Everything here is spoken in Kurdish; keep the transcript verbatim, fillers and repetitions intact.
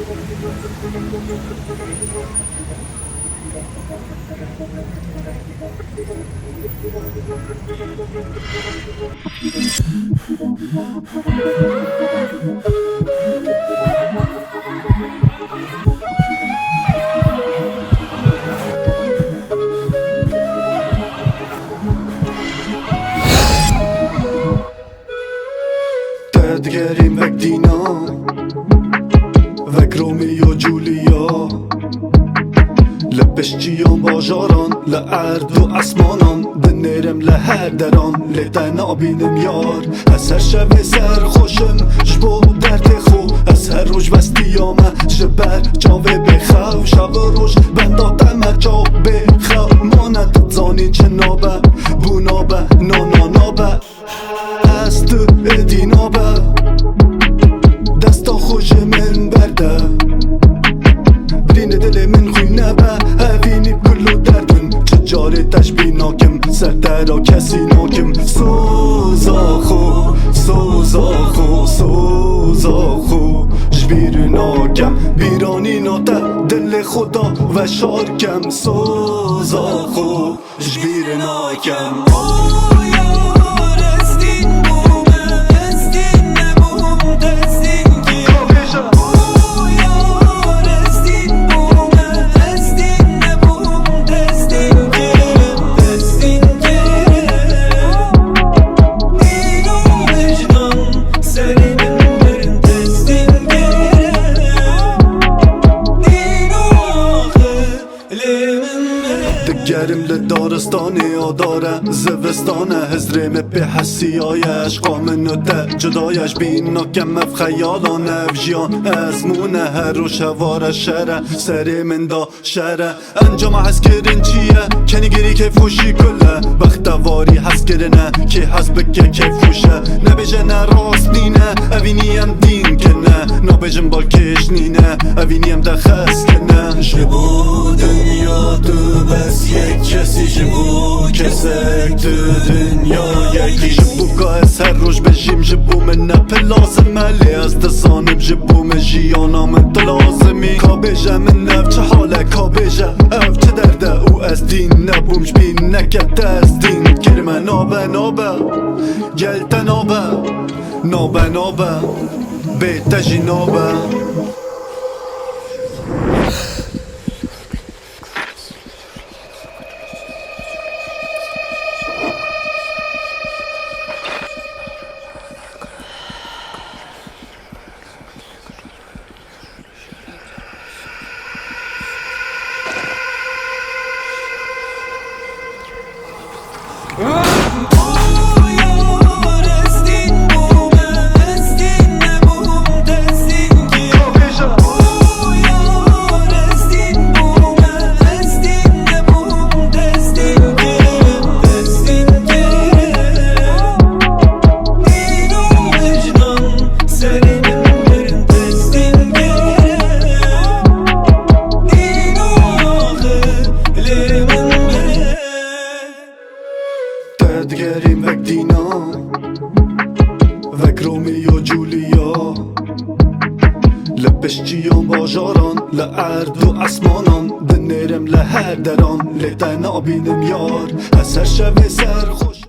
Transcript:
Te digerîm vek dîna, vek Romeo Julia. Li piştçiyan bajaran, li erd û esmanan, dinêrim li her deran, lê te nabînim yar. Ez her şevê serxweş im ji bo dertê xwe, ez her roj vestiya me ji ber çavê bêxew. Şev û roj benda te me çav bêxew mane, tu dizanî çi nabe, bû nabe, na na nabe. Ez tu êdî nabe, desta xwe ji min berde. Birînê dilê min xwîn nebe, evînî bi kul û derd in. Çi carê te ji bîr nakim, ser te re kesî nakim. Soza xwe, soza xwe, soza xwe ji bîr nakem. Bîranîna te dilê xwe da veşar kem. Soza xwe ji bîr nakem. O yar, ez dîn bûme, ez dîn nebûm, destîn kir. O yar, ez dîn bûme, ez dîn nebûm, destîn kir, destîn kir. Dîn û wijdan serê min bir destîn kir. Dîn û axir. Digerim li daristanê adare, zivistane, hizrê min pê hesiyaye, eşqa min û te cudaye, ji bîn nakem ev xeyalan, ev jiyan ezmûne, her roj hevare şere, serê min da şere. Encama hezkirin çi ye? Kenîgirî keyfxweşî kul e, bextewarî hezkirine, kê hez bike keyfxweş e. Nebêje ne rast nîne, evînî em dîn kirine. Nabêjin balkêş nîne, evînî em de xez kirine. Ji bo dinya tu bes yek kesî, ji bo kesek tu dinya yekî. Ji bo ka ez her roj bijîm, ji bo min ne pil lazim e, lê ez dizanim ji bo min jiyana min tu lazim î. Ka bêje min ev çi hal e, ka bêje ev çi derd e, û ez dîn nebûm ji bîn neke te ez dîn kirime. Nabe, nabe, gel te nabe. Nabe, nabe, bê te jî nabe. Te digerîm vek dîna, vek Romeo Julia. Li piştçiyan bajaran, li erd û esmanan, dinêrim li her deran, lê te nabînim yar. Ez her şevê serxweş